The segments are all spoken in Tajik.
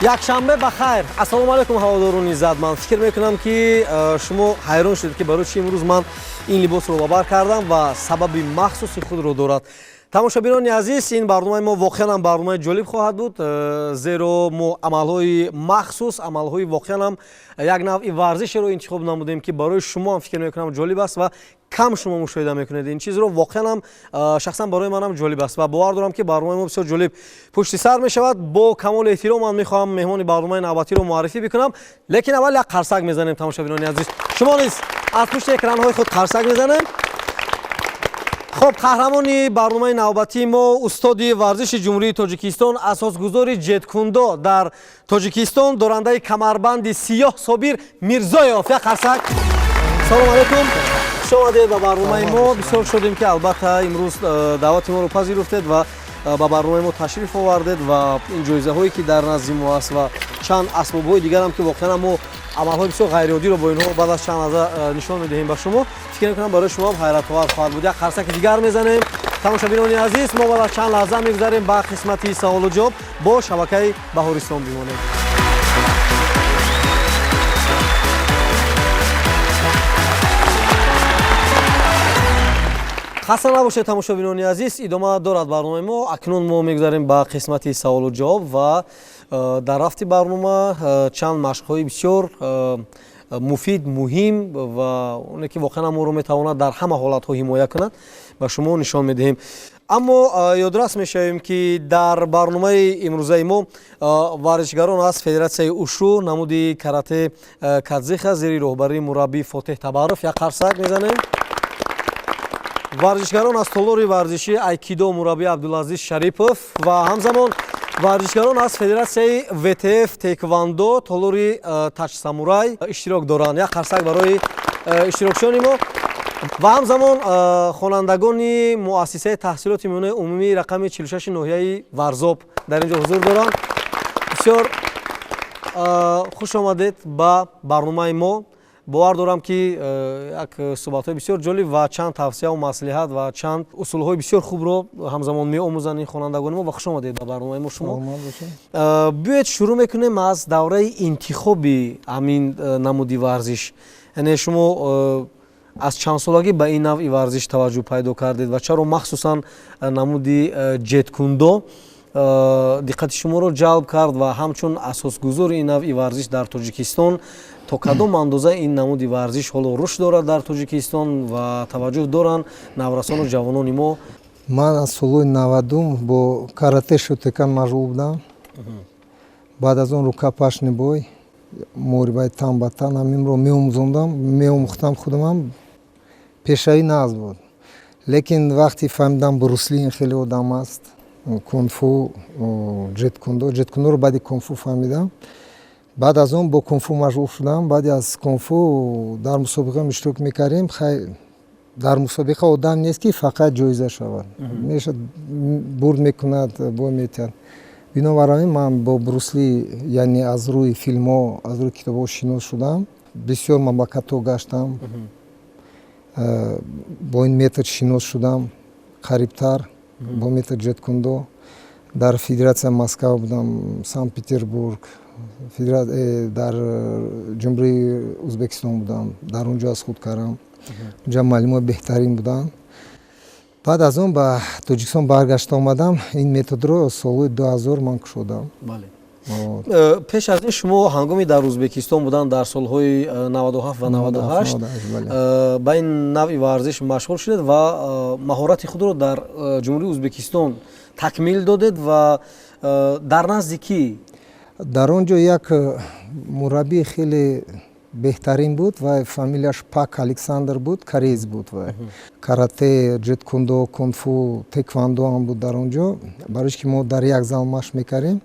Якшанбе ба хайр. Ассалому алайкум, ҳаводорони иззатманд. Фикр мекунам, ки шумо ҳайрон шудед, ки барои чӣ имрӯз ман ин либосро ба бар кардам ва сабаби махсуси худро дорад. Тамошобинони азиз, ин барномаи мо воқеан ҳам барномаи ҷолиб хоҳад буд, зеро мо амалҳои махсус, амалҳои воқеан ҳам як навъи варзишеро интихоб намудем, ки барои шумо ҳам, фикр мекунам, ҷолиб аст ва кам шумо мушоҳида мекунед ин чизро. Воқеан ҳам шахсан барои манам ҷолиб аст ва бовар дорам, ки барномаи мо бисёр ҷолиб пушти сар мешавад. Бо камоли эҳтиром ман мехоҳам меҳмони барномаи навбатиро муаррифӣ бикунам, лекин аввал як қарсак мезанем. Тамошобинони азиз, шумо низ аз пушти экранҳои худ қарсак мезанем. Хуб, қаҳрамони барномаи навбатии мо, устоди варзиши Ҷумҳурии Тоҷикистон, асосгузори ҷеткундо дар Тоҷикистон, дорандаи камарбанди сиёҳ Собир Мирзоев. Як қарсак. Салому алайкум, хуш омадед ба барномаи мо. Бисёр шодем, ки албатта имрӯз даъвати моро пазируфтед ва ба барномаи мо ташриф овардед ва ин ҷоизаҳое, ки дар назди мо аст, ва чанд асбобҳои дигарам, ки воқеан мо амалҳои бисёр ғайриоддиро бо инҳо баъд аз чанд лаҳза нишон медиҳем ба шумо, фикр мекунам, барои шумо ҳам ҳайратовар хоҳад буд. Як қарсаки дигар мезанем. Тамошобинони азиз, мо баъд аз чанд лаҳза мегузарем ба қисмати саволу ҷавоб. Бо шабакаи Баҳористон бимонем. Хаста набошед, тамошобинони азиз, идома дорад барномаи мо. Акнун мо мегузарем ба қисмати саволу ҷавоб ва дар рафти барнома чанд машқҳои бисёр муфид, муҳим ва оне, ки воқеан моро метавонад дар ҳама ҳолатҳо ҳимоя кунад, ба шумо нишон медиҳем. Аммо ёдрас мешавем, ки дар барномаи имрӯзаи мо варзишгарон аз федератсияи ушу намуди карате кадзиха зери роҳбарии мураббӣ Фотеҳ Табаров, як қарсак мезанем, варзишгарон аз толори варзишии айкидо, мураббӣ Абдулазиз Шарипов ва ҳамзамон варзишгарон аз федератсияи ВТФ теквандо, толори Тач Самурай иштирок доранд. Як қарсак барои иштирокчиёни мо. Ва ҳамзамон хонандагони муассисаи таҳсилоти миёнаи умумии рақами 46 ноҳияи Варзоб дар ин ҷо ҳузур доранд. Бисёр хуш омадед ба барномаи мо. Бовар дорам, ки як суҳбатҳои бисёр ҷолиб ва чанд тавсияву маслиҳат ва чанд усулҳои бисёр хубро ҳамзамон меомӯзанд ин хонандагони мо. Ва хуш омадед ба барномаи мо шумо. Биёед, шурӯъ мекунем аз давраи интихоби ҳамин намуди варзиш. Яъне шумо аз чанд солагӣ ба ин навъи варзиш таваҷҷӯҳ пайдо кардед ва чаро махсусан намуди ҷеткундо диққати шуморо ҷалб кард ва ҳамчун асосгузори ин навъи варзиш дар Тоҷикистон, то кадом андоза ин намуди варзиш ҳоло рушд дорад дар Тоҷикистон ва таваҷҷӯҳ доранд наврасону ҷавонони мо? Ман аз солҳои 90-ум бо карате шотокан машғул будам. Баъд аз он рукопашный бой, муҳорибаи тан ба тан, ҳаминро меомӯзондам, меомӯхтам худамам. Пешравӣ нағз буд, лекин вақте фаҳмидам, Брусли ин хеле одам аст, кунфу, ҷеткундо. Ҷеткундоро баъди кунфу фаҳмидам. Баъд аз он бо кунфу машғул шудам. Баъди аз кунфу дар мусобиқаам иштирок мекардем. Хай, дар мусобиқа одам нест, ки фақат ҷоиза шавад, мешад, бурд мекунад, бой метиҳад. Бинобар ҳамин ман бо Брусли, яъне аз рӯи филмҳо, аз рӯи китобҳо шинос шудам. Бисёр мамлакатҳо гаштам, бо ин метод шинос шудам қарибтар, бо метод ҷеткундо. Дар федератсия Москва будам, Санкт Петербург, дар Ҷумҳурии Ӯзбекистон будам. Дар он ҷо аз худ кардам, унҷа муаллимои беҳтарин буданд. Баъд аз он ба Тоҷикистон баргашта омадам. Ин методро солҳои 2000 ман кушодам. Пеш аз ин шумо ҳангоми дар Ӯзбекистон будан, дар солҳои 97 ва 98 ба ин навъи варзиш машғул шудед ва маҳорати худро дар Ҷумҳурии Ӯзбекистон такмил додед ва дар назди кӣ? Дар он ҷо як мураббии хеле беҳтарин буд ва фамилияш Пак Александр буд, кореец буд. Вай карате, ҷеткундо, кунфу, теквандо ҳам буд дар он ҷо, барои ки мо дар як зал машқ мекардем.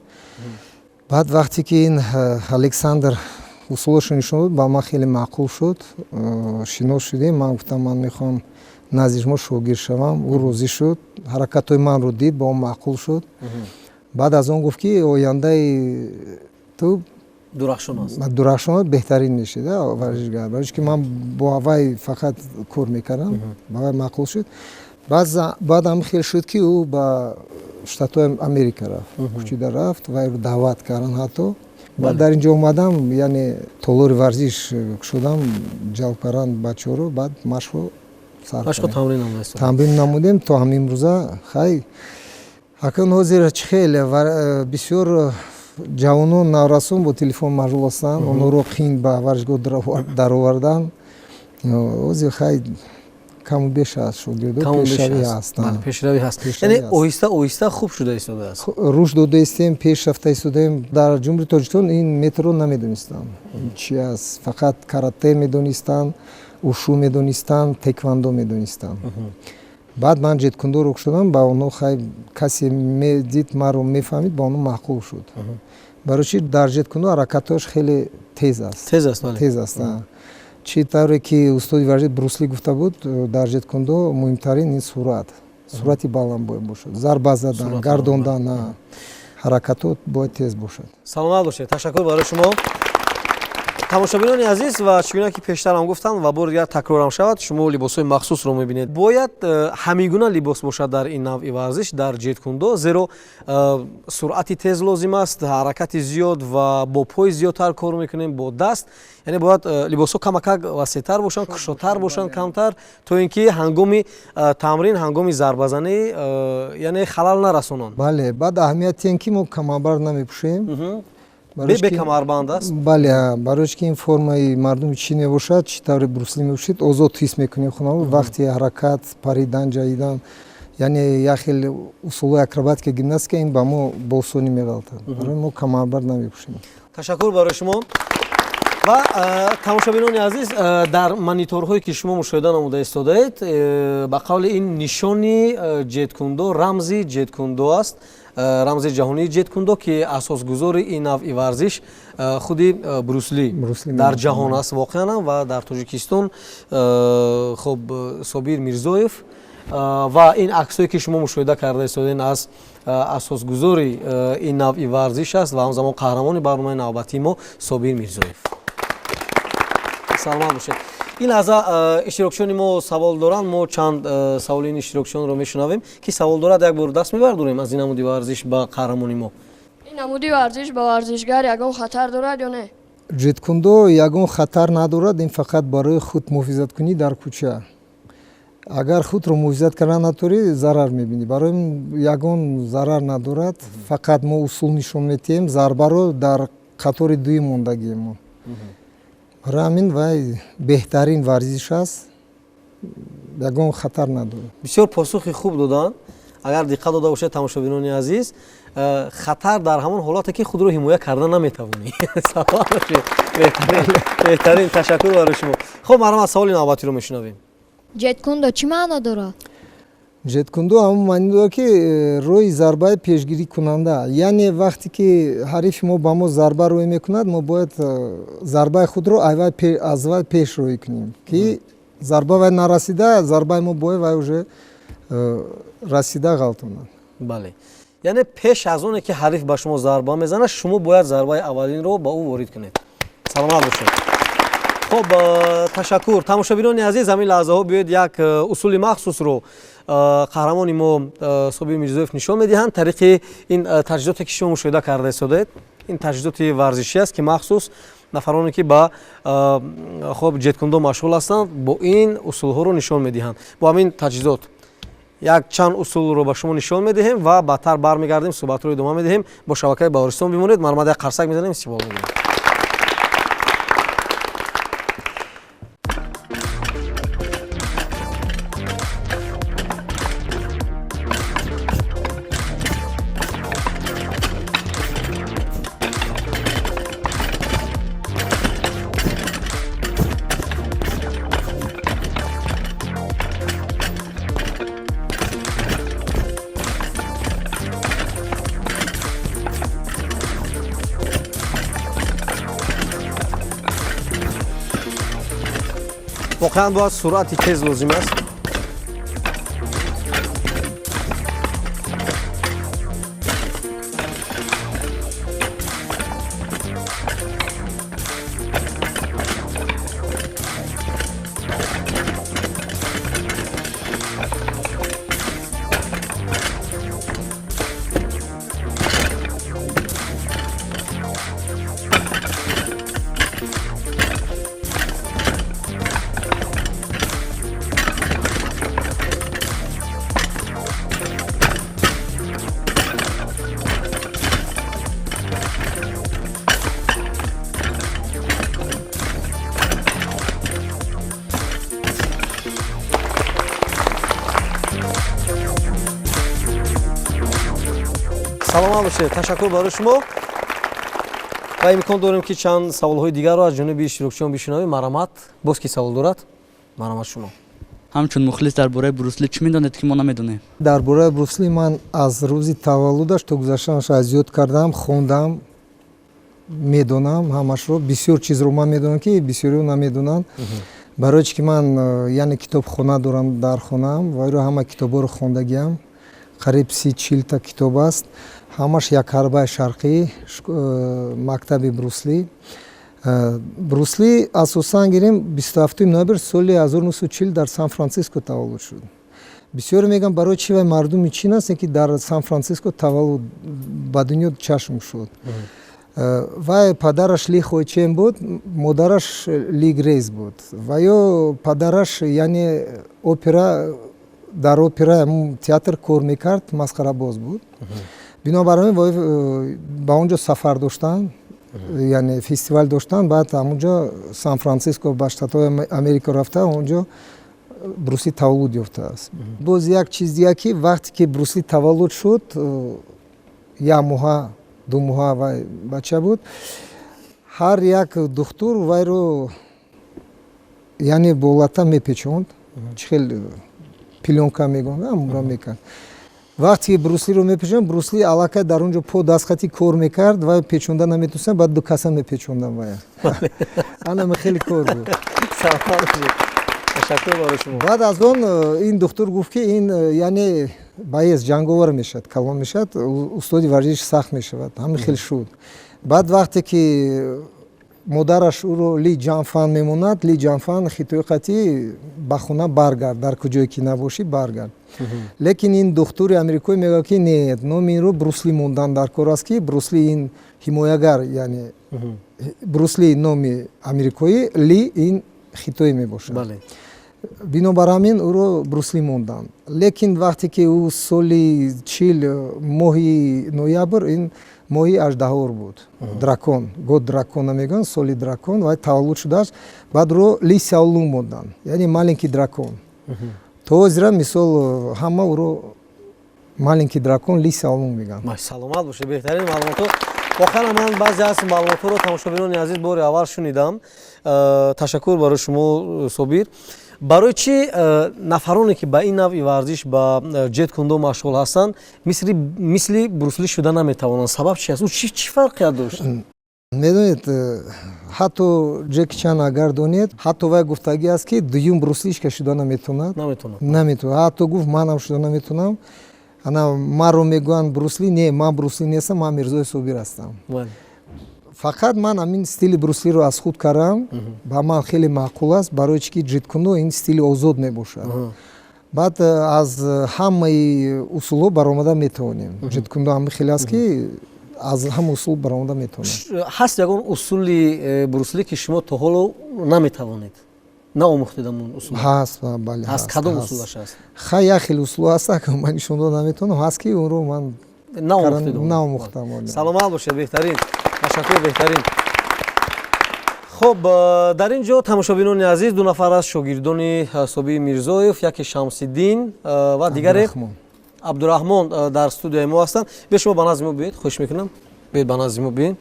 Баъд вақте ки ин Александр усулашро нишон дод, ба ман хеле маъқул шуд. Шинос шудем. Ман гуфтам, ман мехоҳам назди шумо шогирд шавам. Ӯ розӣ шуд, ҳаракатҳои манро дид, ба он маъқул шуд. Баъд аз он гуфт, ки ояндаи ту дурахшон аст. Дурахшон, беҳтарин мешид варзишгар, барои ки ман бо вай фақат кор мекардам, ба вай маъқул шуд. Баъд ҳам хел шуд, ки ӯ ба Штатҳои Америка рафт, кӯчида рафт. Вайро даъват карданд ҳатто. Баъд дар ин ҷо омадам, яъне толори варзиш шудам, ҷалб кардан бачаҳоро, баъд машқро сар тамрин намудем то ҳамин рӯза. Хай, акнун ҳозир чӣ хеле бисёр ҷавонон, наврасон бо телефон машғул ҳастанд, онҳоро қин ба варзишгоҳ даровардан. Ҳозир хай каму беш аст, шогирдо пешравӣ ҳастанд. Пешравӣ ҳаст, яъне оҳиста оҳиста хуб шуда истодааст. Рушд дода истем, пеш рафта истодаем. Дар Ҷумҳурии Тоҷикистон ин методро намедонистанд чи аст, фақат карате медонистанд, ушу медонистанд, теквандо медонистанд. Баъд ман ҷеткундоро шудам, ба онҳо хай касе медид, маро мефаҳмид, ба онҳо маъқул шуд. Барои чи дар ҷеткундо ҳаракатҳояш хеле тез аст. Тез аст, тез аст. Чӣ тавре ки устоди варзиш Брусли гуфта буд, дар ҷеткундо муҳимтарин ин суръат, суръати баланд бояд бошад, зарба задан, гардондан, ҳаракатҳо бояд тез бошад. Саломат бошед, ташаккур барои шумо. Тамошобинони азиз, ва чӣ гуна ки пештарам гуфтам ва бори дигар такрорам шавад, шумо либосҳои махсусро мебинед. Бояд ҳамин гуна либос бошад дар ин навъи варзиш, дар ҷеткундо, зеро суръати тез лозим аст, ҳаракати зиёд ва бо пой зиёдтар кор мекунем, бо даст. Яъне бояд либосҳо камакак васеътар бошанд, кушодтар бошанд камтар, то ин ки ҳангоми тамрин, ҳангоми зарбазанӣ, яъне халал нарасонанд. Бале, баъд аҳамияти ин ки мо камарбар намепӯшем. Бе камарбанд аст? Бале, барои ки ин формаи мардуми чӣ мебошад, чӣ тавре Брусли мебошид, озод ҳис мекунем худамон вақти ҳаракат, паридан, ҷаҳидан, яъне як хел усулҳои акробатика, гимнастика ин ба мо бо осонӣ меғалтад. Барои мо камарбанд намепӯшем. Ташаккур барои шумо. Ва тамошобинони азиз, дар мониторҳое ки шумо мушоҳида намуда истодаед, ба қавли ин нишони ҷеткундо, рамзи ҷеткундо аст, рамзи ҷаҳонии ҷеткундо, ки асосгузори ин навъи варзиш худи Брусли дар ҷаҳон аст воқеан, ва дар Тоҷикистон хуб Собир Мирзоев. Ва ин аксҳое ки шумо мушоҳида карда истодаед аз асосгузори ин навъи варзиш аст ва ҳамзамон қаҳрамони барномаи навбатии мо Собир Мирзоев. Саломат бошед. Ин лаҳза иштирокчиёни мо савол доранд, мо чанд саволи ин иштирокчиёнро мешунавем. Ки савол дорад, як бор даст мебардорем аз ин намуди варзиш ба қаҳрамони мо. Ин намуди варзиш ба варзишгар ягон хатар дорад ё не? Ҷеткундо ягон хатар надорад, ин фақат барои худ муҳофизаткунӣ дар кӯча. Агар худро муҳофизат кардан натавонӣ, зарар мебинӣ. Барои ягон зарар надорад, фақат мо усул нишон медиҳем, зарбаро дар қатори дуюм мондагием мо. Барои ҳамин вай беҳтарин варзиш аст, ягон хатар надорад. Бисёр посухи хуб доданд. Агар диққат дода бошед, тамошобинони азиз, хатар дар ҳамон ҳолате ки худро ҳимоя карда наметавонӣ. Саломат бошед, беҳтарин, ташаккур барои шумо. Хуб, марҳамат, саволи навбатиро мешунавем. Ҷеткундо чӣ маъно дорад? Ҷеткундо ҳамон маъни дорад ки роҳи зарбаи пешгирикунанда, яъне вақте ки ҳарифи мо ба мо зарба рӯй мекунад, мо бояд зарбаи худро аз вай пеш рӯй кунем, ки зарба вай нарасида, зарбаи мо бояд вай уже расида ғалтонад. Бале, яъне пеш аз оне ки ҳариф ба шумо зарба мезанад, шумо бояд зарбаи аввалинро ба ӯ ворид кунед. Саломат бошед. Хуб, ташаккур. Тамошобинони азиз, ҳамин лаҳзаҳо биёед як усули махсусро қаҳрамони мо Собир Мирзоев нишон медиҳанд тариқи ин таҷҳизоте ки шумо мушоҳида карда истодаед. Ин таҷҳизоти варзишӣ аст ки махсус нафароне ки ба хуб ҷеткундо машғул ҳастанд, бо ин усулҳоро нишон медиҳанд. Бо ҳамин таҷҳизот як чанд усулро ба шумо нишон медиҳем ва баъдтар бармегардем, суҳбатро идома медиҳем. Бо шабакаи Баҳористон бимонед. Марҳамат, як қарсак мезанем, истиқбол мекунем. Воқеан бояд суръати тез лозим аст. Саломат бошед, ташаккур барои шумо. Ва имкон дорем, ки чанд саволҳои дигарро аз ҷониби иштирокчиён бишунавем. Марҳамат, боз ки савол дорад? Марҳамат, шумо. Ҳамчун мухлис, дар бораи Брусли чӣ медонед, ки мо намедонем? Дар бораи Брусли ман аз рӯзи таваллудаш то гузаштанаш аз ёд кардам, хондам, медонам ҳамашро. Бисёр чизро ман медонам, ки бисёриҳо намедонанд, барои чи ки ман яъне китобхона дорам дар хонаам ва иро ҳама китобҳоро хондагиам. Қариб 30-40 та китоб аст, ҳамаш якҳарбаи шарқӣ, мактаби Брусли. Брусли асосан гирем, 27 ноябр соли 1940 дар Сан Франциско таваллуд шуд. Бисёре мегӯям, барои чи вай мардуми Чин аст, ки дар Сан Франциско таваллуд ба дунё чашм шуд. Вай падараш Ли Хойчен буд, модараш Ли Грейс буд. Ва ё падараш яъне опера, дар опера, театр кор мекард, масхарабоз буд. Бинобар ин вай ба он ҷо сафар доштанд, яъне фестивал доштанд. Баъд ҳамунҷо Сан Франциско ба Штатҳои Америка рафта, онҷо Брусли таваллуд ёфтааст. Боз як чиз дига, ки вақте ки Брусли таваллуд шуд, як моҳа, 2 моҳа вай бача буд, ҳар як духтур вайро яъне бо лата мепечонд, чӣ хел плёнка мегӯянд, ҳамонро мекард. Вақте ки Бруслиро мепечонд, Брусли аллакай дар он ҷо по дастхати кор мекард, вай печонда наметонистанд, баъд ду каса мепечонданд вая. Анама хеле кор буд. Ташаккур барои шумо. Баъд аз он ин духтур гуфт, ки ин яъне боец, ҷанговар мешавад, калон мешавад, устоди варзиши сахт мешавад. Ҳамин хел шуд. Баъд вақте ки модараш ӯро Ли Ҷанфан мемонад, Ли Ҷанфан хитои қатӣ: «Ба хона баргард, дар куҷое ки набошӣ, баргард». Лекин ин духтури амрикоӣ мегӯяд, ки не, номи инро Брусли мондан дар кор аст, ки Брусли ин ҳимоягар, яъне Брусли номи амрикоӣ, Ли ин хитоӣ мебошад. Бинобар ҳамин ӯро Брусли монданд. Лекин вақте ки ӯ соли 40, моҳи ноябр, ин моҳи аждаҳор буд, дракон, год дракона мегӯянд, соли дракон, вай таваллуд шудааст, баъд ӯро Ли Сяолун монданд, яъне маленький дракон. То ҳозира, мисол, ҳама ӯро маленький дракон Ли Сяолун мегӯянд. Саломат бошед, беҳтарин маълумотҳо. Воқеан ман баъзе аз маълумотҳоро, тамошобинони азиз, бори аввал шунидам. Ташаккур барои шумо, Собир. Барои чӣ нафароне, ки ба ин навъи варзиш, ба ҷет кундо машғул ҳастанд, мисли Брусли шуда наметавонанд? Сабаб чи аст? Ӯ чӣ фарқият дошт? Медонед, ҳатто Ҷеки Чан агар донед, ҳатто вай гуфтагӣ аст, ки дуюм Брусли ҳеч кас шуда наметавонад. Наметавонад. Наметавонад. Ҳатто гуфт: «Манам шуда наметавонам. Ана маро мегӯянд Брусли, не, ман Брусли нестам, ман Мирзои Собир ҳастам. Фақат ман ҳамин стили Бруслиро аз худ кардам, ба ман хеле маъқул аст, барои чи ки ҷиткундо ин стили озод мебошад. Баъд аз ҳамаи усулҳо баромада метавонем. Ҷиткундо ҳамин хеле аст, ки аз ҳама усул баромада метавонем. Ҳаст ягон усули брусли, ки шумо то ҳоло наметавонед, наомӯхтед ҳамон усул? Ҳаст, бале. Ҳаст? Кадом усулаш аст? Хай, як хел усул ҳаст, ман нишон дода наметавонам, ҳаст, ки онро ман наомӯхтед. Наомӯхтам. Саломат бошед, беҳтарин, ташаккур, беҳтарин. Хуб, дар ин ҷо, тамошобинони азиз, ду нафар аз шогирдони Собир Мирзоев, яке Шамсиддин ва дигаре Абдураҳмон, дар студияи мо ҳастанд. Биё, шумо ба назди мо биёед, хоҳиш мекунам, биёед, ба назди мо биёед.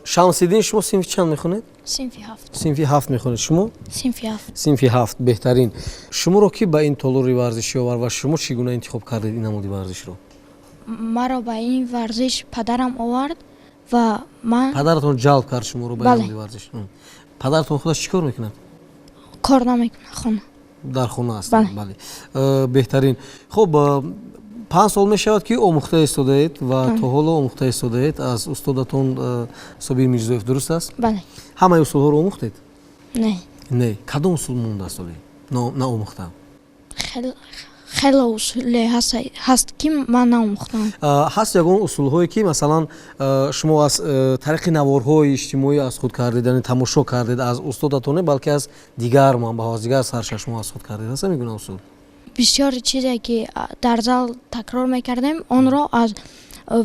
Шамсиддин, шумо синфи чанд мехонед? Синфи ҳафт. Синфи ҳафт мехонед. Шумо? Синфи ҳафт. Синфи ҳафт, беҳтарин. Шуморо ки ба ин толори варзишӣ овард ва шумо чӣ гуна интихоб кардед ин намуди варзишро? Маро ба ин варзиш падарам овард ва ман Падаратон ҷалб кард шуморо ба ин Бале. намуди варзиш. Падаратон худаш чӣ кор мекунад? Кор намекунад, хона. Дар хона аст? Бале. Бале. Беҳтарин. Хуб, 5 сол мешавад, ки омӯхта истодаед ва то ҳоло омӯхта истодаед аз устодатон Собир Мирзоев, дуруст аст? Бале. Ҳамаи усулҳоро омӯхтед? Не. Не. Кадом усул мондааст оле наомӯхта? Хеле усуле ҳаст, ки ман наомӯхтам. Ҳаст ягон усулҳое, ки масалан шумо аз тариқи наворҳои иҷтимоӣ аз худ кардед, яъне тамошо кардед, аз устодатон не, балки аз дигар манбаъҳо, аз дигар сарчашмаҳо аз худ кардед? Ҳаст ҳамин гуна усул? Бисёр чизе, ки дар зал такрор мекардем, онро аз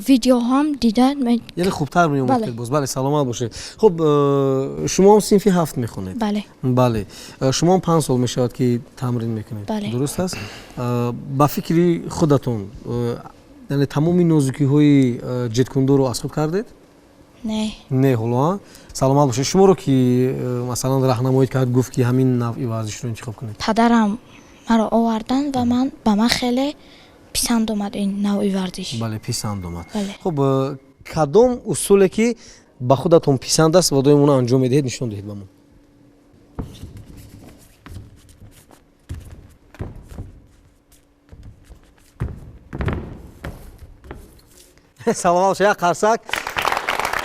видео ҳам дида Яъне хубтар меомӯхтед. Бале. Боз бале, саломат бошед. Хуб, шумо ҳам синфи ҳафт мехонед? Бале. Бале. Шумо ҳам 5 сол мешавад, ки тамрин мекунед? Бале. Дуруст аст. Ба фикри худатон, Яъне тамоми нозукиҳои ҷеткундоро аз худ кардед? Не. Не, ҳоло. Саломат бошед. Шуморо ки масалан раҳнамоӣ кард, гуфт ки ҳамин навъи варзишро интихоб кунед? Падарам маро оварданд ва ман ба ман хеле писанд омад ин навъи варзиш. Бале, писанд омад. Хуб, кадом усуле ки ба худатон писанд аст ва доим онро анҷом медиҳед, нишон диҳед ба мо. Саломат бошед, як қарсак.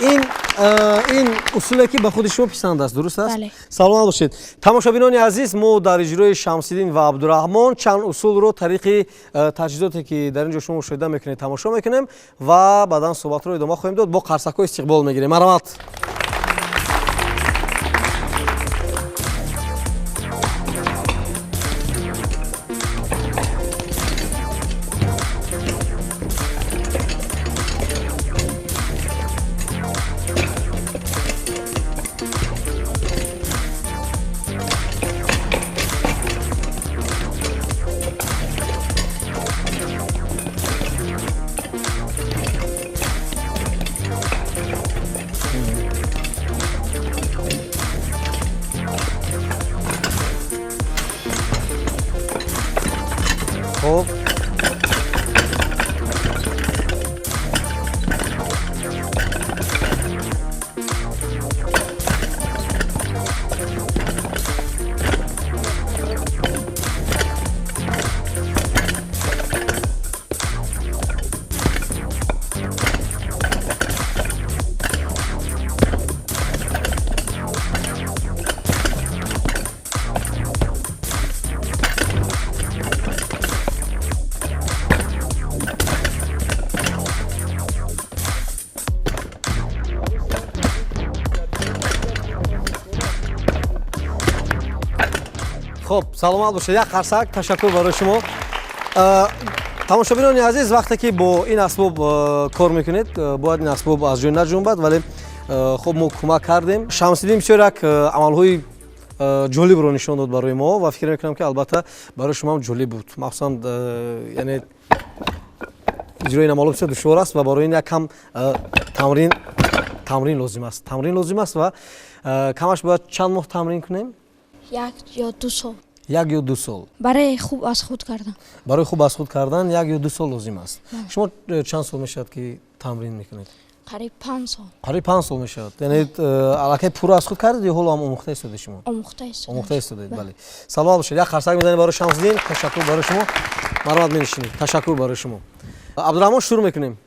Ин усуле ки ба худи шумо писанд аст, дуруст аст? Саломат бошед. Тамошобинони азиз, мо дар иҷрои Шамсиддин ва Абдураҳмон чанд усулро тариқи таҷҳизоте ки дар ин ҷо шумо мушоҳида мекунед тамошо мекунем ва баъдан суҳбатро идома хоҳем дод. Бо қарсакҳо истиқбол мегирем. Марҳамат. Хуб, хуб, саломат бошед. Як қарсак, ташаккур барои шумо. Тамошобинони азиз, вақте ки бо ин асбоб кор мекунед, бояд ин асбоб аз ҷой наҷунбад, вале хуб мо кӯмак кардем. Шамсиддин бисёр як амалҳои ҷолибро нишон дод барои мо ва фикр мекунам ки албатта барои шумо ҳам ҷолиб буд. Махсусан яъне иҷрои ин амалҳо бисёр душвор аст ва барои ин як кам тамрин лозим аст. Тамрин лозим аст ва камаш бояд чанд моҳ тамрин кунем? 1 ё 2 сол. 1 ё 2 сол. Барои хуб аз худ кардан. Барои хуб аз худ кардан 1 ё 2 сол лозим аст. Шумо чанд сол мешавад ки тамрин мекунед? Қариб 5 сол. Қариб 5 сол мешавад. Яъне аллакай пурра аз худ кардед ё ҳоло ҳам омӯхта истодед шумо? Омӯхта истодем. Омӯхта истодед, бале. Саломат бошед. Як қарсак мезанем барои Шамсиддин. Ташаккур барои шумо. Марҳамат, менишинед. Ташаккур барои шумо. Абдураҳмон, шурӯъ мекунем.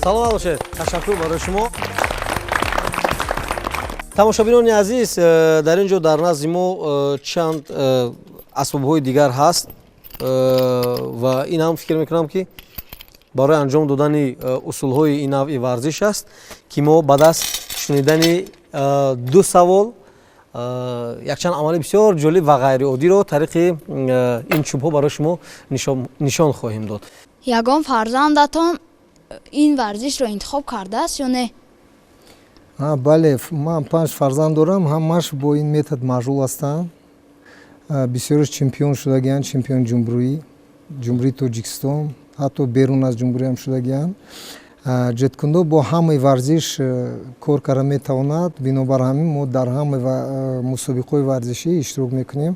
Саломат бошед, ташаккур барои шумо. Тамошобинони азиз, дар ин ҷо дар назди мо чанд асбобҳои дигар ҳаст ва ин ҳам фикр мекунам ки барои анҷом додани усулҳои ин навъи варзиш аст ки мо ба даст шунидани 2 савол якчанд амали бисёр ҷолиб ва ғайриоддиро тариқи ин чӯбҳо барои шумо нишон хоҳем дод. Ягон фарзандатон ин варзишро интихоб кардааст ё не? Бале, ман 5 фарзанд дорам, ҳамааш бо ин метод машғул ҳастанд. Бисёраш чемпион шудагианд, чемпион ҷумҳурии Тоҷикистон, ҳатто берун аз ҷумҳуриям шудагианд. Ҷеткундо бо ҳамаи варзиш кор карда метавонад. Бинобар ҳамин мо дар ҳамаи мусобиқаҳои варзишӣ иштирок мекунем.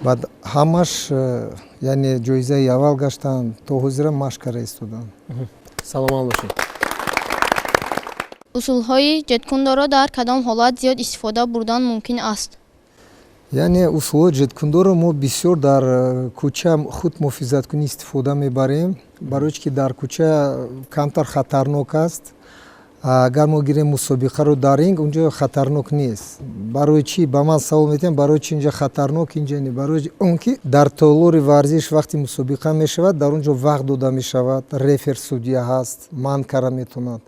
Баъд ҳамаш яъне ҷоизаи аввал гаштанд, то ҳозира машқ карда истоданд. Саломат бошед. Усулҳои ҷеткундоро дар кадом ҳолат зиёд истифода бурдан мумкин аст? Яъне усулҳои ҷеткундоро мо бисёр дар кӯча худмуҳофизаткунӣ истифода мебарем, барои чи ки дар кӯча камтар хатарнок аст. Агар мо гирем мусобиқаро дар ринг, унҷо хатарнок нест. Барои чӣ ба ман савол медиҳам, барои чи инҷа хатарнок, инҷа не? Барои он ки дар толори варзиш вақти мусобиқа мешавад, дар он ҷо вақт дода мешавад, рефер судья ҳаст, манъ карда метавонад.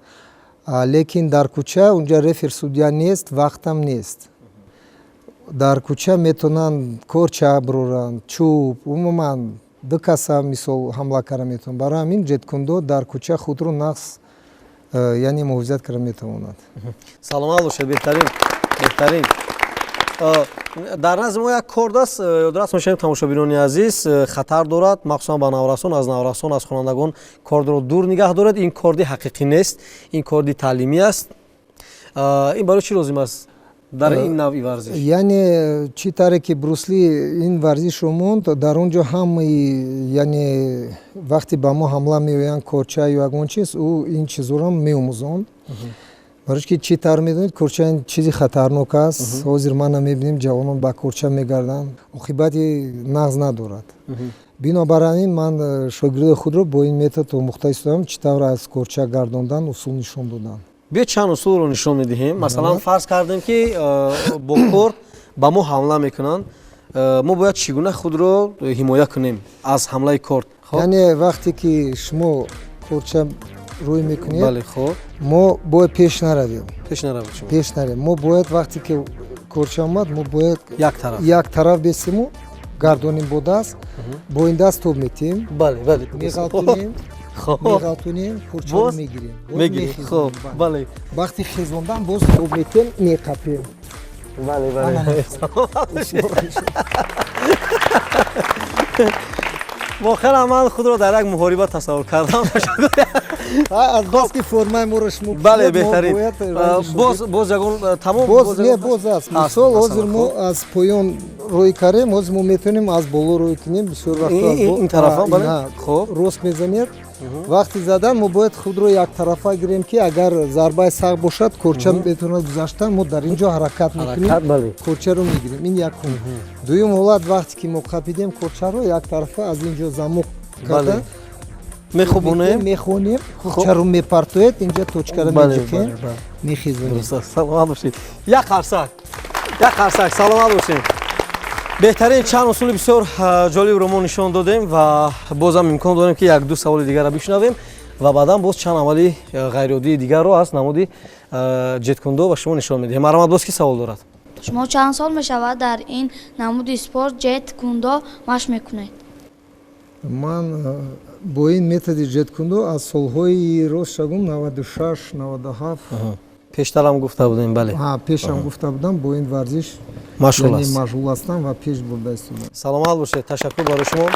Лекин дар кӯча унҷа рефер судья нест, вақтам нест. Дар кӯча метавонанд корча бироранд, чӯб, умуман ду каса мисол ҳамла карда метавонанд. Барои ҳамин ҷеткундо дар кӯча худро нағз, яъне муҳофизат карда метавонад. Саломат бошед, беҳтарин, беҳтарин. Дар назди мо як корд аст, ёдрас мешавем, тамошобинони азиз, хатар дорад, махсусан ба наврасон, аз наврасон, аз хонандагон кордро дур нигаҳ доред. Ин корди ҳақиқӣ нест, ин корди таълимӣ аст. Ин барои чӣ лозим аст дар ин навъи варзиш? Яъне чӣ таре ки Брусли ин варзишро монд, дар он ҷо ҳамаи, яъне вақте ба мо ҳамла меоянд, корча ё ягон чиз, ӯ ин чизҳоро меомӯзонд. Барои ки чӣ тавр медонед, корча ин чизи хатарнок аст. Ҳозир мана мебинем, ҷавонон ба корча мегарданд, оқибати нағз надорад. Бинобар ҳамин ман шогирдои худро бо ин метод омӯхта истодам, чӣ тавр аз корча гардондан, усул нишон додан. Биё, чанд усулро нишон медиҳем. Масалан, фарз кардем, ки бо корд ба мо ҳамла мекунанд, мо бояд чӣ гуна худро ҳимоя кунем аз ҳамлаи корд? Яъне вақте ки шумо корча рӯй мекунед, бале, хоб, мо бояд пеш наравем. Пеш наравед шумо. Пеш наравем. Мо бояд вақте ки корча омад, мо бояд як тараф, як тараф бесиму гардонем бо даст, бо ин даст тоб метиҳем. Бале, бале. Меғалтунем, меғалтунем, корчаро мегирем. Мегирем, хоб, бале. Вақти хезондан боз тоб метиҳем, меқапем. Бале, бале. Воқеан ман худро дар як муҳориба тасаввур кардам. Аз баски формаи моро шумо Бале, беҳтарин. Боз, боз ягон тамом? Боз не, боз аст. Мисол, ҳозир мо аз поён рӯй кардем, ҳозир мо метавонем аз боло рӯй кунем. Бисёр вақт ин тарафа, бале, хоб, рост мезанед. Вақти задан мо бояд худро яктарафа гирем, ки агар зарбаи сахт бошад, корча метавонад гузаштан, мо дар ин ҷо ҳаракат мекунем, корчаро мегирем. Ин якум. Дуюм ҳолат, вақте ки мо қапидем корчаро, яктарафа аз ин ҷо замок карда мехобонем, мехонем, корчаро мепартоед, инҷа точкаро меҷиқем, мехезонем. Саломат бошед. Як қарсак, як қарсак, саломат бошед. Беҳтарин, чанд усули бисёр ҷолибро мо нишон додем ва бозам имкон дорем, ки як-ду саволи дигарро бишнавем ва баъдан боз чанд амали ғайриоддии дигарро аз намуди ҷеткундо ба шумо нишон медиҳем. Марҳамат, боз ки савол дорад? Шумо чанд сол мешавад дар ин намуди спорт ҷеткундо машқ мекунед? Ман бо ин методи ҷеткундо аз солҳои, рост шагум, 96, 97. Пештарам гуфта будем, бале. Пешам гуфта будам, бо ин варзиш машғул аст. Машғул ҳастам ва пеш бурда истодам. Саломат бошед, ташаккур барои шумо.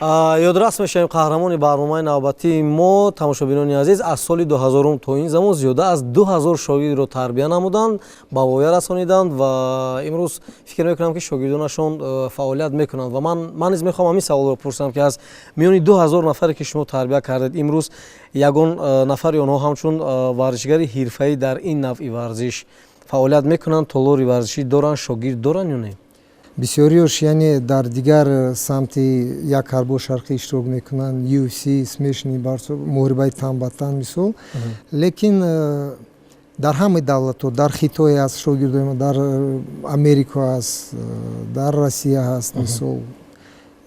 Ёдрас мешавем, қаҳрамони барномаи навбатии мо, тамошобинони азиз, аз соли 2000 то ин замон зиёда аз 2000 шогирдро тарбия намуданд, ба воя расониданд ва имрӯз фикр мекунам, ки шогирдонашон фаъолият мекунанд. Ва ман низ мехоҳам ҳамин саволро пурсам, ки аз миёни 2000 нафаре, ки шумо тарбия кардед, имрӯз ягон нафари онҳо ҳамчун варзишгари ҳирфаӣ дар ин навъи варзиш фаъолият мекунанд, толори варзишӣ доранд, шогирд доранд ё не? Бисёриёш, яъне дар дигар самти як ҳарбо шарқӣ иштирок мекунанд, UFC, смешанный борцо, муҳорибаи тан ба тан мисол. Лекин дар ҳамаи давлатҳо, дар Хитой ҳаст шогирдои мо, дар Америко ҳаст, дар Россия ҳаст. Мисол,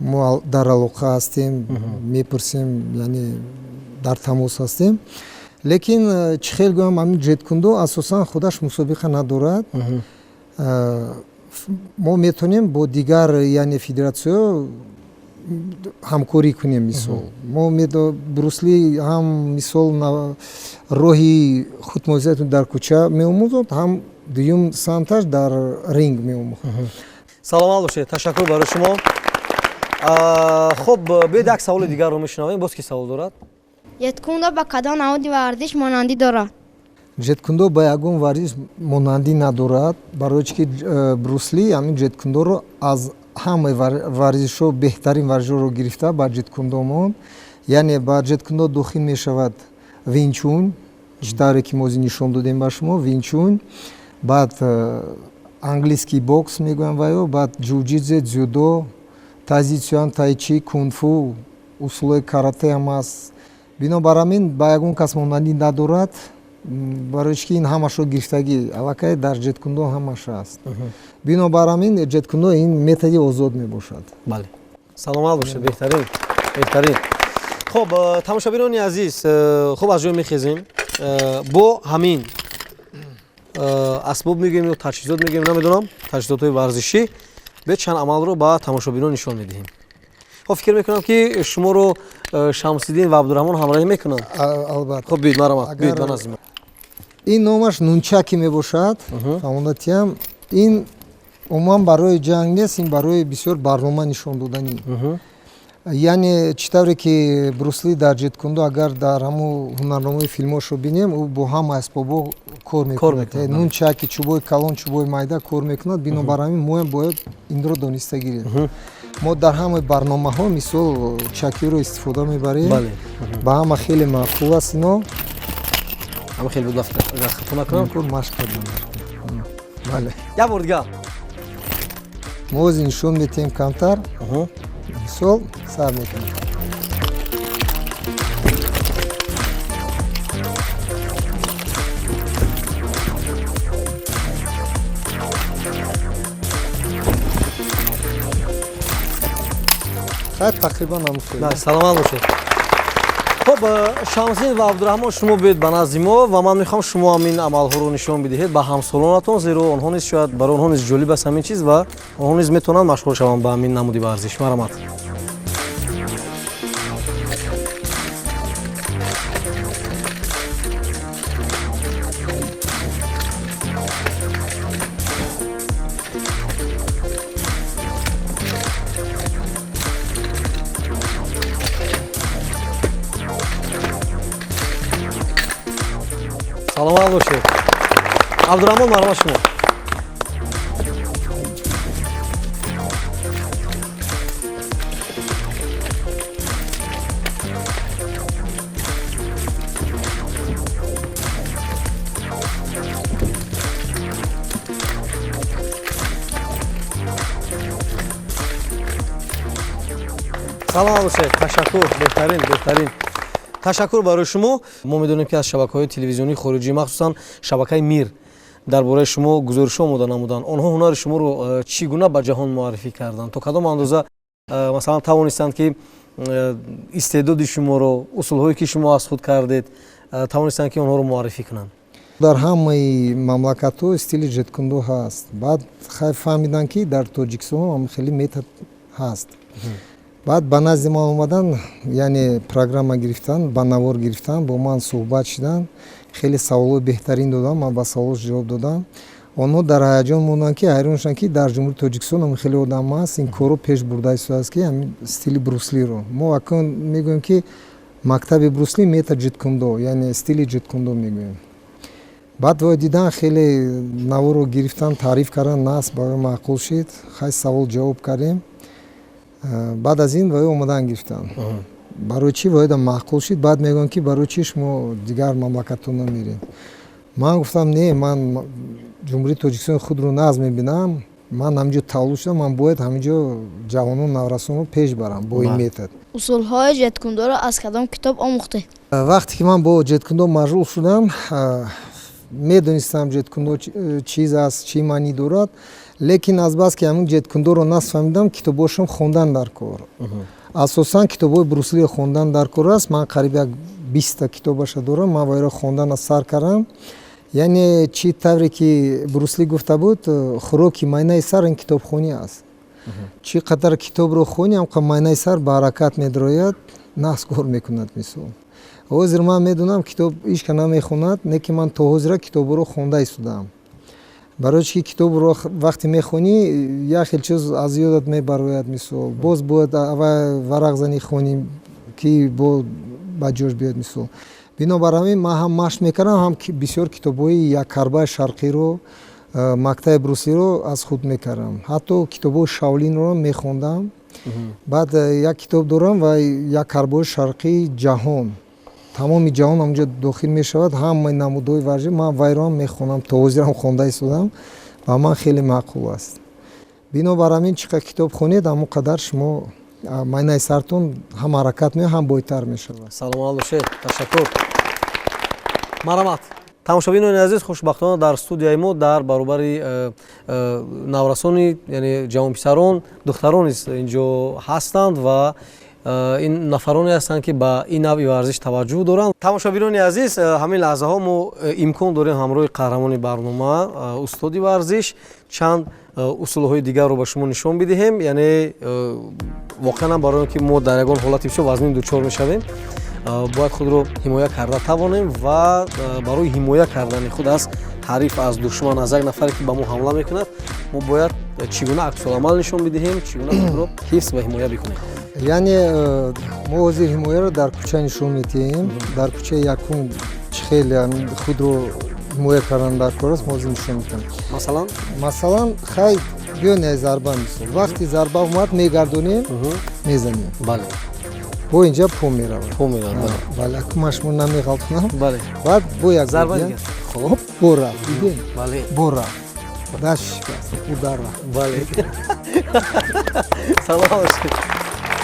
мо дар алоқа ҳастем, мепурсем, яъне дар тамос ҳастем. Лекин чӣ хел гӯям, ҳамин ҷеткундо асосан худаш мусобиқа надорад. Мо метавонем бо дигар, яъне федератсияҳо ҳамкорӣ кунем. Мисол, мо Брусли ҳам мисол роҳи худмуҳофизатро дар кӯча меомӯзад, ҳам дуюм самташ дар ринг меомӯхт. Саломат бошед, ташаккур барои шумо. Хуб, биёед, як саволи дигарро мешунавем. Боз ки савол дорад? Ҷеткундо ба кадом намуди варзиш монандӣ дорад? Ҷеткундо ба ягон варзиш монандӣ надорад, барои чи ки Брусли ҳамин ҷеткундоро аз ҳамаи варзишҳо беҳтарин варзишҳоро гирифта ба ҷеткундо монд. Яъне ба ҷеткундо дохил мешавад винчун, чӣ тавре ки мо нишон додем ба шумо винчун, баъд Английский бокс мегӯям ваё, баъд ҷуҷитсе, дзюдо, тазицюан, тайчи, кунфу, усулҳои карате ҳам аст. Бинобар ҳамин ба ягон кас монандӣ надорад, барои чи ки ин ҳамашро гирифтагӣ аллакай дар ҷеткундо ҳамаш аст. Бинобар ҳамин ҷеткундо ин методи озод мебошад. Бале, саломат бошед, беҳтарин, беҳтарин. Хуб, тамошобинони азиз, хуб, аз ҷой мехезем. Бо ҳамин асбоб мегӯем ё таҷҳизот мегӯем, намедонам, таҷҳизотҳои варзишӣ бе чанд амалро ба тамошобинон нишон медиҳем. Хуб, фикр мекунам, ки шуморо Шамсиддин ва Абдураҳмон ҳамроҳӣ мекунанд. Албатта. Хуб, биёед, марҳамат, биёед ба назди мо. Ин номаш нунчаки мебошад. Фаҳмонатиям, ин умуман барои ҷанг нест, ин барои бисёр барнома нишон доданӣ. Яъне чӣ тавре ки Брусли дар ҷеткундо, агар дар ҳамун ҳунарнамои филмошро бинем, ӯ бо ҳама асбобҳо кор мекунад: нунчаки, чӯбои калон, чӯбои майда кор мекунад. Бинобар ҳамин моям бояд инро дониста гирем. Мо дар ҳамаи барномаҳо, мисол, чакиро истифода мебарем. Ба ҳама хеле маъқул аст ино. Ҳама хеле буд, агар хато накунам. Машқ кардем, бале. Як бор дигар. Мо ози нишон медиҳем камтар. Мисол, сар мекунем. Хайр, тақрибан ҳамин. Саломат бошед. Хуб, Шамсин ва Абдураҳмон, шумо биёед ба назди мо ва ман мехоҳам шумо ҳам ин амалҳоро нишон бидиҳед ба ҳамсолонатон, зеро онҳо низ шояд барои онҳо низ ҷолиб аст ҳамин чиз ва онҳо низ метавонанд машғул шаванд ба ҳамин намуди варзиш. Марҳамат. Саломат бошед. Абдураҳмон, марҳамат, шумо. Саломат бошед, ташаккур, беҳтарин, беҳтарин, ташаккур барои шумо. Мо медонем, ки аз шабакаҳои телевизионии хориҷӣ, махсусан шабакаи Мир, дар бораи шумо гузоришҳо омода намуданд. Онҳо ҳунари шуморо чӣ гуна ба ҷаҳон муаррифӣ карданд? То кадом андоза, масалан, тавонистанд, ки истеъдоди шуморо, усулҳое ки шумо аз худ кардед, тавонистанд, ки онҳоро муаррифӣ кунанд? Дар ҳамаи мамлакатҳо стили ҷеткундо ҳаст. Баъд хай фаҳмиданд, ки дар Тоҷикистон ҳам хеле метод ҳаст. Баъд ба назди ман омадан, яъне программа гирифтан, ба навор гирифтан, бо ман суҳбат шуданд, хеле саволҳои беҳтарин додам, ман ба саволош ҷавоб додам. Онҳо дар ҳаяҷон монданд, ки ҳайрон шуданд, ки дар Ҷумҳурии Тоҷикистон ҳам хеле одам ҳаст, ин корро пеш бурда истодааст, ки ҳамин стили Бруслиро. Мо акнун мегӯем, ки мактаби Брусли, метод ҷиткундо, яъне стили ҷиткундо мегӯем. Баъд вой дидан, хеле наворро гирифтан, таъриф кардан, нас барои маъқул шид. Хай, савол ҷавоб кардем. Баъд аз ин вой омадан гирифтанд. Барои чӣ воеда маъқул шид? Баъд мегӯянд, ки барои чӣ шумо дигар мамлакатҳо намеред? Ман гуфтам: не, ман Ҷумҳурии Тоҷикистони худро нағз мебинам, ман ҳаминҷо таваллуд шудам, ман бояд ҳаминҷо ҷавонон, наврасонро пеш барам бо ин метод. Усулҳои ҷеткундоро аз кадом китоб омӯхтед? Вақте ки ман бо ҷеткундо машғул шудам, медонистам ҷеткундо чиз аст, чӣ маънӣ дорад, лекин азбаски ҳамин ҷеткундоро нафаҳмидам, китобҳошам хондан дар кор, асосан китобҳои Бруслиро хондан дар кор аст. Ман қариб як 20-та китобаша дорам, ман вайро хондан сар кардам. Яъне чӣ тавре ки Брусли гуфта буд, хӯроки майнаи сар ин китобхонӣ аст. Чӣ қадар китобро хонӣ, ҳамқа майнаи сар ба ҳаракат медарояд, нағз кор мекунад. Мисол, ҳозир ман медонам, китоб ҳичка намехонад, не ки ман то ҳозира китобҳоро хонда истодаам. Барои чи ки китобро вақте мехонӣ, як хел чиз аз ёдат мебарояд. Мисол, боз бояд аввал варақ занӣ, хонӣ, ки бо ба ҷош биёяд. Мисол, бинобар ҳамин ман ҳам машқ мекардам, ҳам бисёр китобҳои яккарбаи шарқиро, мактаби Бруслиро аз худ мекардам, ҳатто китобҳои Шаолинро мехондам. Баъд як китоб дорам ва яккарбаи шарқии ҷаҳон, тамоми ҷаҳон ҳамҷо дохил мешавад, ҳамаи намудҳои варзиш. Ман вайро ҳам мехонам, то ҳозирам хонда истодам. Ба ман хеле маъқул аст. Бинобар ҳамин чӣ қадр китоб хонед, ҳамон қадар шумо майнаи сартон ҳам ҳаракат меояд, ҳам бойтар мешавад. Саломат бошед, ташаккур. Марҳамат. Тамошобинони азиз, хушбахтона дар студияи мо дар баробари наврасони, яъне ҷавонписарон, духтарон низ инҷо ҳастанд ва ин нафароне ҳастанд, ки ба ин навъи варзиш таваҷҷӯҳ доранд. Тамошобинони азиз, ҳамин лаҳзаҳо мо имкон дорем ҳамроҳи қаҳрамони барнома, устоди варзиш, чанд усулҳои дигарро ба шумо нишон бидиҳем. Яъне воқеан ҳам барои он ки мо дар ягон ҳолати бисёр вазнин дучор мешавем, бояд худро ҳимоя карда тавонем ва барои ҳимоя кардани худ аз ҳариф, аз душман, аз як нафаре, ки ба мо ҳамла мекунад, мо бояд чӣ гуна аксуламал нишон бидиҳем, чӣ гуна худро ҳифз ва ҳимоя бикунем. Яъне мо ҳозир ҳимояро дар кӯча нишон медиҳем. Дар кӯчаи якум чӣ хеле худро ҳимоя кардан дар кор аст, мо ҳозир нишон медиҳем. Масалан? Масалан, хай биён зарба мисол. Вақти зарба омад, мегардонем, мезанем. Бале. Бо инҷа по меравад. По меравад, бале. Бале, акун ман шумо намеғалтонам. Бале. Баъд бо як зарба дигар. Хоб, бо рафт, дидем? Бале. Бо рафт. Даст шикаст, удар рафт. Бале. Салом бошед.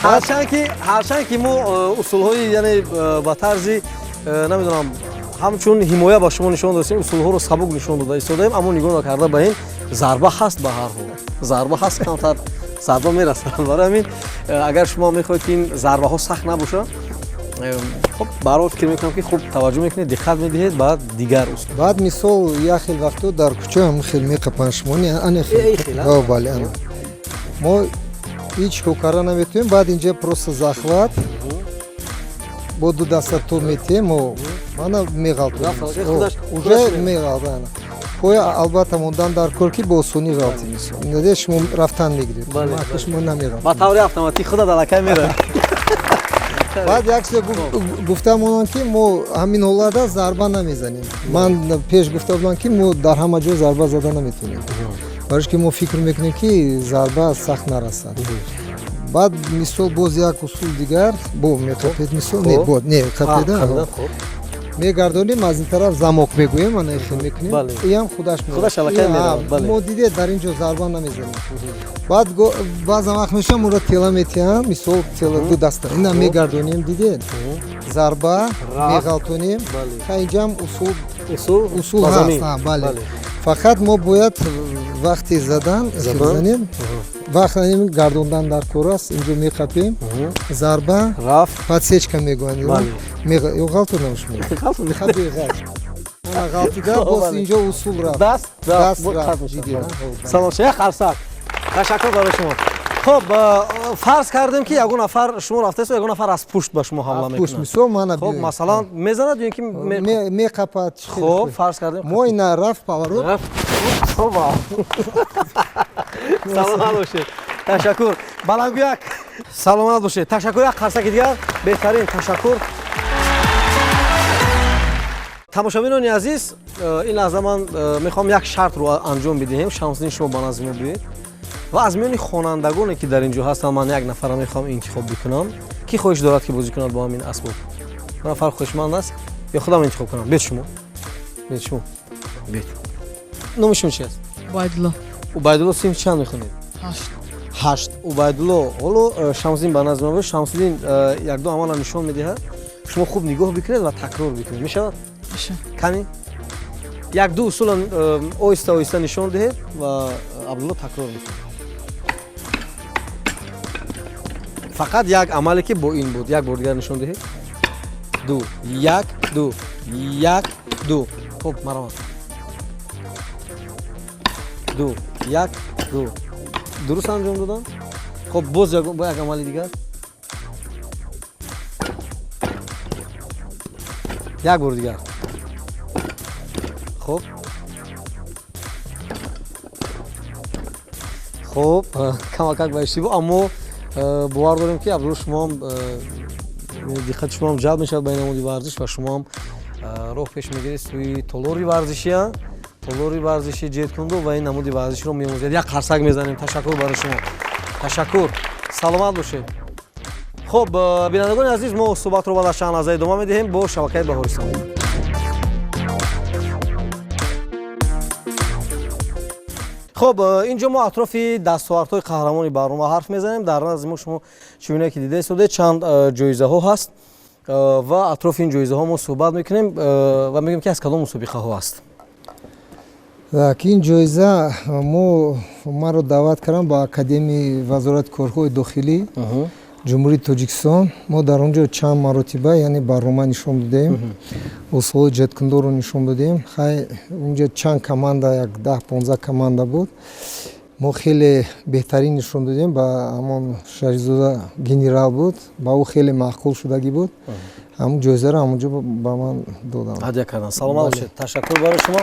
Ҳарчанд ки мо усулҳои, яъне ба тарзи, намедонам, ҳамчун ҳимоя ба шумо нишон додем, усулҳоро сабук нишон дода истодаем, аммо нигоҳ накарда ба ин зарба ҳаст, ба ҳар ҳол зарба ҳаст, камтар зарба мерасад. Барои ҳамин агар шумо мехоҳед, ки ин зарбаҳо сахт набошад, хуб, барҳол фикр мекунам, ки хуб таваҷҷӯҳ мекунед, диққат медиҳед ба дигар усул. Баъд мисол як хел вақто дар кӯча ҳам хел меқапанд шумони, ане хел. Бале, ана. Мо ҳеҷ кор карда наметавонем, баъд инҷа просто захват бо ду даста то метиҳем, мо мана меғалтонем. Уже меғалтонем. Поя албатта мондан дар кор, ки бо осонӣ ғалтӣ мисол. Наде шумо рафтан мегиред. Шумо намеғалтед. Ба таври автоматӣ худа далакай меравад. Баъд як чиз гуфта монам, ки мо ҳамин ҳолата зарба намезанем. Ман пеш гуфта будам, ки мо дар ҳама ҷо зарба зада наметавонем. Барои ки мо фикр мекунем, ки зарба сахт нарасад. Баъд мисол боз як усул дигар бо меқапед мисол, не, бо не қапеда. Мегардонем аз ин тараф, замок мегӯем, ана хел мекунем. Иам худаш меравад. Мо дидед, дар ин ҷо зарба намезанем. Баъд баъзан вақт мешавад, моро тела метиҳанд, мисол тела ду даста. Ина мегардонем, дидед? Зарба меғалтонем. Ха инҷам усул ҳаст, бале. Фақат мо бояд вақти задан занем, вақт гардондан дар кор аст. Инҷо меқапем, зарба, подсечка мегӯянд. Ё ғалтонам шумо? Ғалтида боз инҷо усул рафт. Даст рафт. Салом, як қарсак. Ташаккур барои шумо. Хуб, фарз кардем, ки ягон нафар шумо рафтаст, ягон нафар аз пушт ба шумо ҳамла мекунад. Пушт мисол мана. Хуб, масалан мезанад ё ки меқапад. Хуб, фарз кардем. Мо ина рафт поворот. Хуб. Саломат бошед. Ташаккур. Балангӯяк. Саломат бошед. Ташаккур, як қарсаки дигар. Беҳтарин, ташаккур. Тамошобинони азиз, ин лаҳза ман мехоҳам як шартро анҷом бидиҳем. Шамсиддин, шумо ба назди мо биёед ва аз миёни хонандагоне, ки дар ин ҷо ҳастанд, ман як нафарро мехоҳам интихоб бикунам. Ки хоҳиш дорад, ки бозӣ кунад бо ҳамин асбоб? Нафар хоҳишманд аст ё худам интихоб кунам? Бед шумо, бед шумо, бед. Номи шумо чи аст? Убайдулло. Убайдулло, синф чанд мехонед? Ҳашт. Ҳашт. Убайдулло, ҳоло Шамсиддин ба назди мо биёд. Шамсиддин якду амалро нишон медиҳад, шумо хуб нигоҳ бикунед ва такрор бикунед. Мешавад? Кани як-ду усула оҳиста оҳиста нишон диҳед ва Абдулло такрор мекунад. Фақат як амале, ки бо ин буд, як бор дигар нишон диҳед. Ду, як, ду, як, ду. Хуб, марҳамат. Ду, як, ду. Дуруст анҷом додам? Хуб, боз як амали дигар. Як бор дигар. Хуб, хуб, камакак ба иштибоҳ, аммо бовар дорем, ки Абдулло, шумоам диққати шумоам ҷалб мешавад ба ин намуди варзиш ва шумоам роҳ пеш мегиред сӯи толори варзишия, толори варзиши ҷеткундо ва ин намуди варзишро меомӯзед. Як қарсак мезанем. Ташаккур барои шумо, ташаккур, саломат бошед. Хуб, бинандагони азиз, мо суҳбатро баъд аз чанд лаҳза идома медиҳем бо шабакаи Баҳористон. Хуб, инҷо мо атрофи дастовардҳои қаҳрамони барнома ҳарф мезанем. Дар назди мо шумо чунина ки дида истодаед, чанд ҷоизаҳо ҳаст ва атрофи ин ҷоизаҳо мо суҳбат мекунем ва мегӯем, ки аз кадом мусобиқаҳо аст. Так, ин ҷоиза мо маро даъват кардам ба Академияи Вазорати корҳои дохилӣ Ҷумҳурии Тоҷикистон. Мо дар он ҷо чанд маротиба, яъне, барнома нишон додем, усулҳои ҷеткундоро нишон додем. Хай, унҷо чанд команда, як 10-15 команда буд. Мо хеле беҳтарин нишон додем. Ба ҳамон Шарифзода генерал буд, ба ӯ хеле маъқул шудагӣ буд. Ҳамун ҷоизаро ҳамунҷо ба ман доданд. Ҳадя карданд. Саломат бошед, ташаккур барои шумо.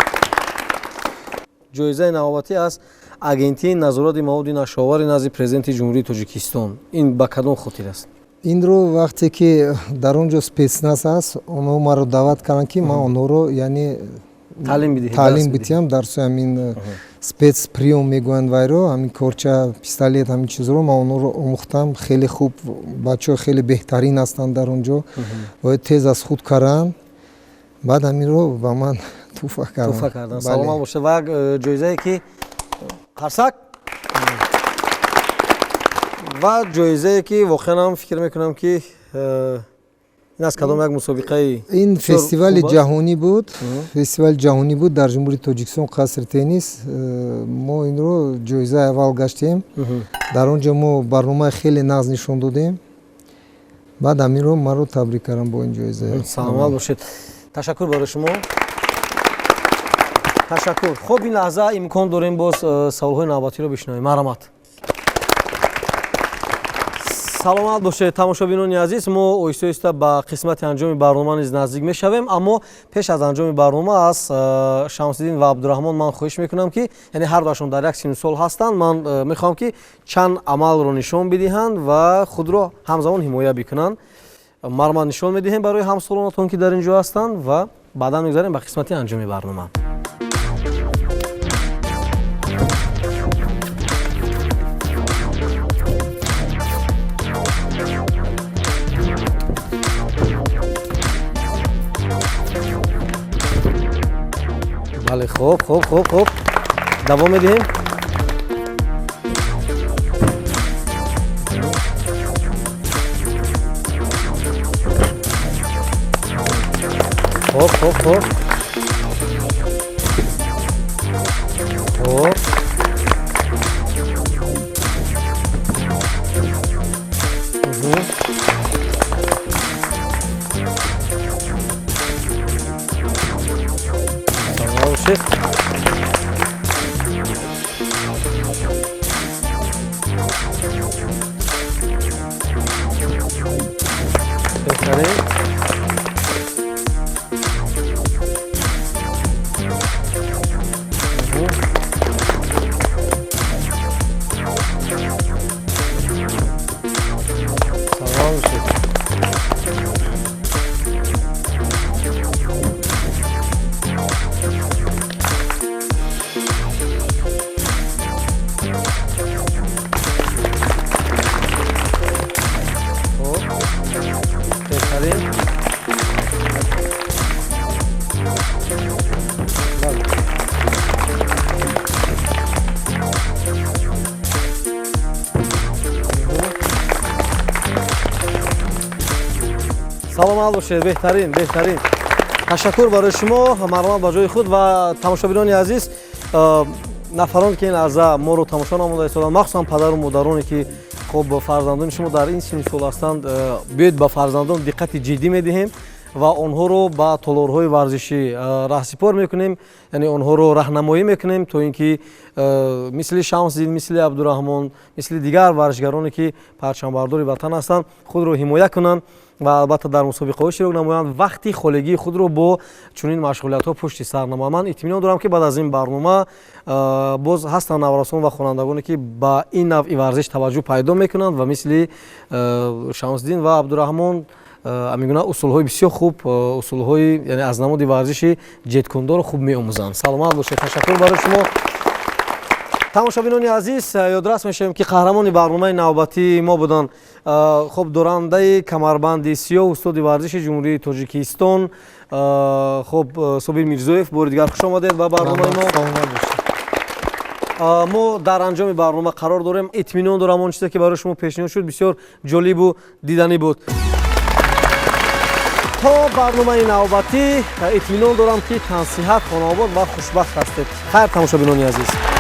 Ҷоизаи навбатӣ аз Агентии назорати маводи нашъаовари назди Президенти Ҷумҳурии Тоҷикистон. Ин ба кадом хотир аст? Инро вақте ки дар он ҷо спецназ аст, онҳо маро даъват карданд, ки ман онҳоро, яъне, таълим бидиҳам, дарсои ҳамин спецприём мегӯянд вайро, ҳамин корча, пистолет, ҳамин чизро ман онҳоро омӯхтам. Хеле хуб, бачаҳо хеле беҳтарин ҳастанд дар он ҷо, бояд тез аз худ каранд. Баъд ҳаминро ба ман туҳфа карданд. Карданд. Саломат бошед. Ва як ҷоизае ки қарсак ва ҷоизае ки воқеан ҳам фикр мекунам, ки ин аз кадом як мусобиқаи Ин фестивали ҷаҳонӣ буд, фестивали ҷаҳонӣ буд дар Ҷумҳурии Тоҷикистон, қасри теннис. Мо инро ҷоизаи аввал гаштем. Дар он ҷо мо барномаи хеле нағз нишон додем. Баъд ҳаминро маро табрик кардам бо ин ҷоиза. Саломат бошед, ташаккур барои шумо, ташаккур. Хуб, ин лаҳза имкон дорем боз саволҳои навбатиро бишнавем. Марҳамат. Саломат бошед, тамошобинони азиз. Мо оҳиста оҳиста ба қисмати анҷоми барнома низ наздик мешавем, аммо пеш аз анҷоми барнома аз Шамсиддин ва Абдураҳмон ман хоҳиш мекунам, ки, яъне, ҳар дуашон дар як синну сол ҳастанд, ман мехоҳам, ки чанд амалро нишон бидиҳанд ва худро ҳамзамон ҳимоя бикунанд. Марҳамат, нишон медиҳем барои ҳамсолонатон, ки дар ин ҷо ҳастанд, ва баъдан мегузарем ба қисмати анҷоми барнома. Бале, хуб, хуб, хуб, хуб, давом медиҳем. Хуб, хуб, хуб, хуб. Саломат бошед. Беҳтарин. Саломат бошед. Хуб, беҳтарин. Бале. Саломат бошед, беҳтарин, беҳтарин, ташаккур барои шумо. Марҳамат, ба ҷои худ. Ва тамошобинони азиз, нафароне ки ин лаҳза моро тамошо намуда истоданд, махсусан падару модароне ки, хуб, фарзандони шумо дар ин синну сол ҳастанд, биёед ба фарзандон диққати ҷиддӣ медиҳем ва онҳоро ба толорҳои варзишӣ раҳсипор мекунем, яъне онҳоро раҳнамоӣ мекунем, то ин ки мисли Шамсиддин, мисли Абдураҳмон, мисли дигар варзишгароне ки парчамбардори ватан ҳастанд, худро ҳимоя кунанд ва албатта дар мусобиқаҳо иштирок намоянд, вақти холигии худро бо чунин машғулиятҳо пушти сар намоянд. Ман итминон дорам, ки баъд аз ин барнома боз ҳастанд наврасон ва хонандагоне, ки ба ин навъи варзиш таваҷҷӯҳ пайдо мекунанд ва мисли Шамсиддин ва Абдураҳмон ҳамин гуна усулҳои бисёр хуб, усулҳои, яъне, аз намуди варзиши ҷеткундоро хуб меомӯзанд. Саломат бошед, ташаккур барои шумо. Тамошобинони азиз, ёдрас мешавем, ки қаҳрамони барномаи навбатии мо буданд, хуб, дорандаи камарбанди сиёҳ, устоди варзиши Ҷумҳурии Тоҷикистон, хуб, Собир Мирзоев. Бори дигар хуш омадед ба барномаи мо. Мо дар анҷоми барнома қарор дорем. Итминон дорам, он чизе ки барои шумо пешниҳод шуд, бисёр ҷолибу диданӣ буд. То барномаи навбатӣ, итминон дорам, ки тансиҳат, хонаобод ва хушбахт ҳастед. Хайр, тамошобинони азиз.